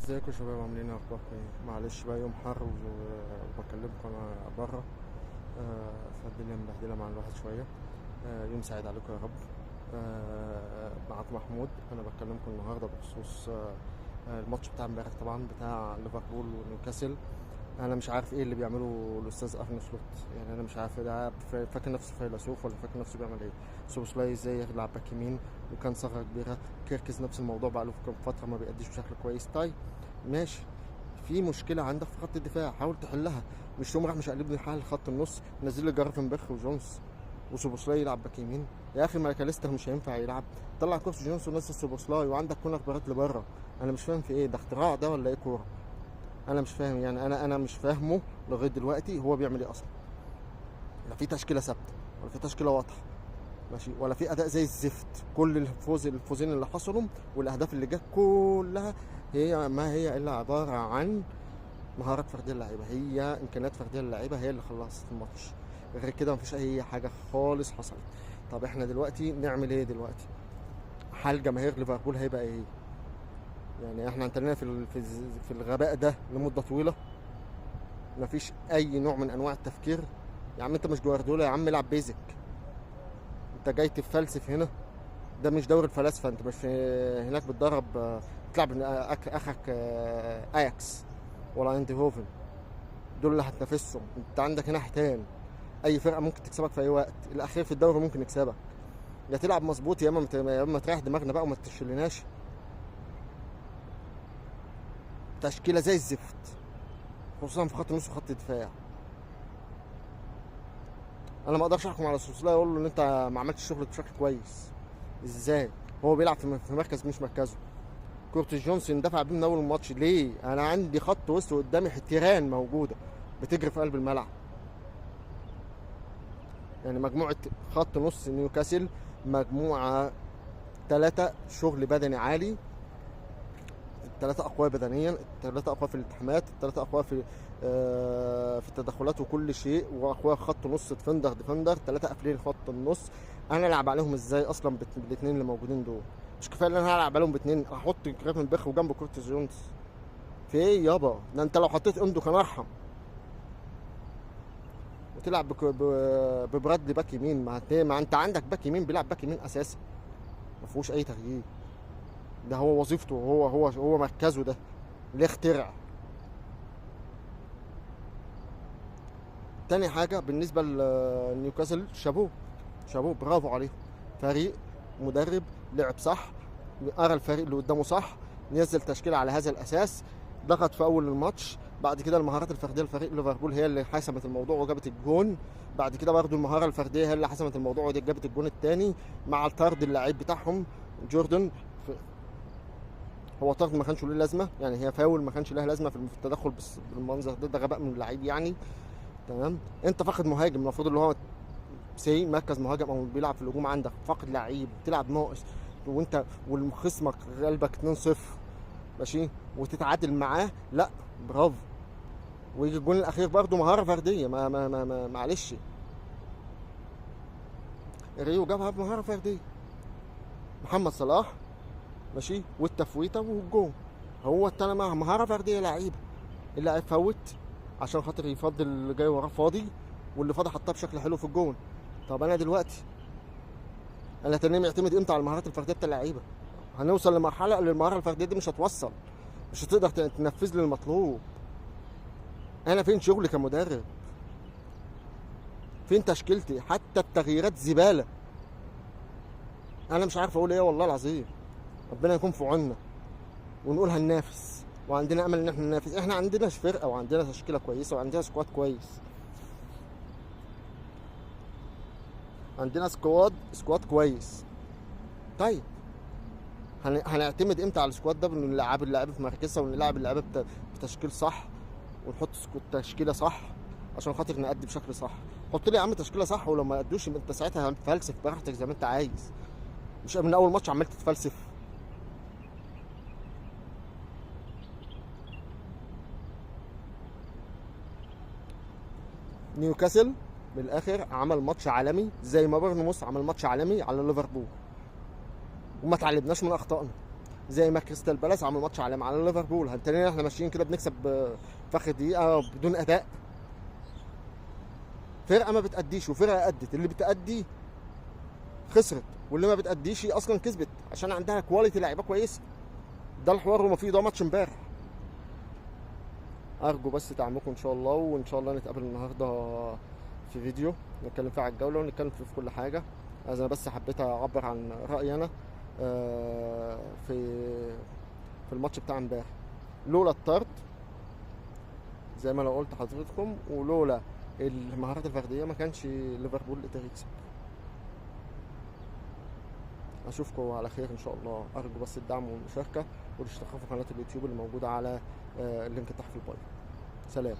ازيكم يا شباب؟ عاملين ايه؟ اخباركم ايه؟ معلش بقى يوم حر وبكلمكم انا بره، فالدنيا مبهدله مع الواحد شوية. يوم سعيد عليكم يا رب. معاكم محمود. انا بكلمكم النهارده بخصوص الماتش بتاع امبارح، طبعا بتاع ليفربول ونيوكاسل. انا مش عارف ايه اللي بيعمله الاستاذ ارني سلوت، يعني انا مش عارف ده فاكر نفسه فيلسوف ولا فاكر نفسه بيعمل ايه. سوبوسلاي ازاي يلعب باك يمين وكان ثغره كبيرة، كيركز نفس الموضوع بقى له فترة ما بيأديش بشكل كويس. طيب ماشي، في مشكلة عندك في خط الدفاع حاول تحلها، مش تقوم راح مش قلبني حال خط النص، نزل لي جرافنبرخ وجونز وسوبوسلاي يلعب باك يمين. يا اخي ماكاليستر مش هينفع يلعب، طلع كورس جونز ونزل سوبوسلاي، وعندك كونر برادلي بره. انا مش فاهم في ايه ده، اختراع ده ولا ايه كورة؟ انا مش فاهم، يعني انا مش فاهمه لغاية دلوقتي هو بيعمل ايه اصلا. لا في تشكيله ثابتة ولا في تشكيله واضحة ماشي، ولا في اداء زي الزفت. كل الفوزين اللي حصلوا والاهداف اللي جت كلها هي ما هي الا عبارة عن مهارات فردية للعيبة، هي امكانيات فردية للعيبة هي اللي خلصت الماتش، غير كده مفيش اي حاجة خالص حصلت. طب احنا دلوقتي نعمل ايه دلوقتي؟ حال جماهير ليفربول هيبقى ايه؟ يعني احنا انتنينا في الغباء ده لمدة طويلة، مفيش اي نوع من انواع التفكير. يا عم انت مش جوارديولا يا عم، العب basic. انت جاي تتفلسف هنا، ده مش دوري الفلاسفة. انت مش هناك بتدرب، بتلعب اخرك اياكس ولا اندهوفن، دول اللي هتنافسهم. انت عندك هنا حيتان، اي فرقه ممكن تكسبك في اي وقت، الاخير في الدوري ممكن يكسبك. يا تلعب مظبوط يا اما تريح دماغنا بقى وما تشلناش. تشكيله زي الزفت، خصوصا في خط النص وخط الدفاع. انا ما اقدرش احكم على سوبوسلاي اقول له ان انت ما عملتش شغلك بشكل كويس. ازاي هو بيلعب في مركز مش مركزه؟ كورتي جونز اندفع بيه من اول الماتش ليه؟ انا عندي خط وسط قدامي تيران موجودة بتجري في قلب الملعب. يعني مجموعة خط نص نيوكاسل مجموعة 3 شغل بدني عالي، الثلاثة اقوياء بدنيا، الثلاثة اقوياء في الالتحامات، الثلاثة اقوياء في التدخلات وكل شيء، واقوياء خط نص defender، ثلاثة قافلين خط النص. انا العب عليهم ازاي اصلا بالاثنين اللي موجودين دول؟ مش كفاية ان انا هلعب عليهم باثنين، احط جرافنبرخ وجنبه كورتيس جونز. في ايه يابا؟ ده انت لو حطيت اندو كان ارحم. وتلعب ببرادلي باك يمين، ما انت عندك باك يمين بيلعب باك يمين اساسا، ما فيهوش اي تغيير. ده هو وظيفته، هو هو هو مركزه ده، ليه اخترع؟ تاني حاجة بالنسبة لنيوكاسل، شابوه شابوه، برافو عليهم. فريق مدرب لعب صح، قرا الفريق اللي قدامه صح، نزل تشكيله على هذا الاساس، ضغط في اول الماتش. بعد كده المهارات الفردية لفريق ليفربول هي اللي حسمت الموضوع وجابت الجون. بعد كده برضو المهارة الفردية هي اللي حسمت الموضوع وجابت الجون الثاني مع الطرد اللعيب بتاعهم جوردن. هو طرد ما كانش له لازمه، يعني هي فاول ما كانش لها لازمه في التدخل بالمنظر ده، ده غباء من اللعيب يعني. تمام، انت فاقد مهاجم، المفروض اللي هو سي مركز مهاجم او بيلعب في الهجوم، عندك فاقد لعيب بتلعب ناقص، وانت وخصمك غلبك 2-0 ماشي وتتعادل معاه، لا برافو. ويجي الجون الاخير برده مهارة فردية، ما ما ما, ما معلش، ريو جابها بمهارة فردية، محمد صلاح ماشي، والتفويته والجون. هو التاني مع مهارة فردية لعيبة، اللي فوت عشان خاطر يفضل اللي جاي وراه فاضي، واللي فاضي حطها بشكل حلو في الجون. طب انا دلوقتي انا تاني معتمد امتى على المهارات الفردية بتاع اللعيبة؟ هنوصل لمرحلة اللي المهارة الفردية دي مش هتوصل، مش هتقدر تنفذ لي المطلوب. انا فين شغلي كمدرب؟ فين تشكيلتي؟ حتى التغييرات زبالة. انا مش عارف اقول ايه والله العظيم. ربنا يكون في عوننا ونقول هننافس، وعندنا امل ان احنا ننافس. احنا عندنا فرقه وعندنا تشكيله كويسة وعندنا squad كويس، عندنا squad كويس. طيب هنعتمد امتى على ال squad ده؟ بنلعب اللعيبة في مركزها ونلعب اللعيبة بتشكيل صح، ونحط تشكيله صح عشان خاطر نأدي بشكل صح. حط لي يا عم تشكيله صح، ولو ما ادوش انت ساعتها هتفلسف براحتك زي ما انت عايز، مش من اول ماتش عمال تتفلسف. نيوكاسل بالاخر عمل ماتش عالمي زي ما بورنموث عمل ماتش عالمي على ليفربول، وما تعلمناش من اخطائنا. زي ما كريستال بالاس عمل ماتش عالمي على ليفربول. هنتنينا احنا ماشيين كده بنكسب في اخر دقيقة بدون اداء. فرقه ما بتأديش وفرقه ادت، اللي بتأدي خسرت واللي ما بتأديش اصلا كسبت عشان عندها quality لعيبة كويسة. ده الحوار وما فيه. ده ماتش امبارح. ارجو بس دعمكم ان شاء الله، وان شاء الله نتقابل النهارده في فيديو نتكلم فيه على الجولة ونتكلم فيه في كل حاجة. انا بس حبيت اعبر عن رايي انا في الماتش بتاع امبارح. لولا الطرد زي ما انا قلت لحضرتكم ولولا المهارات الفردية ما كانش ليفربول قدر يكسب. اشوفكم على خير ان شاء الله. ارجو بس الدعم والمشاركة والاشتراك في قناة اليوتيوب اللي موجودة على ال link تحت في ال bio. سلام.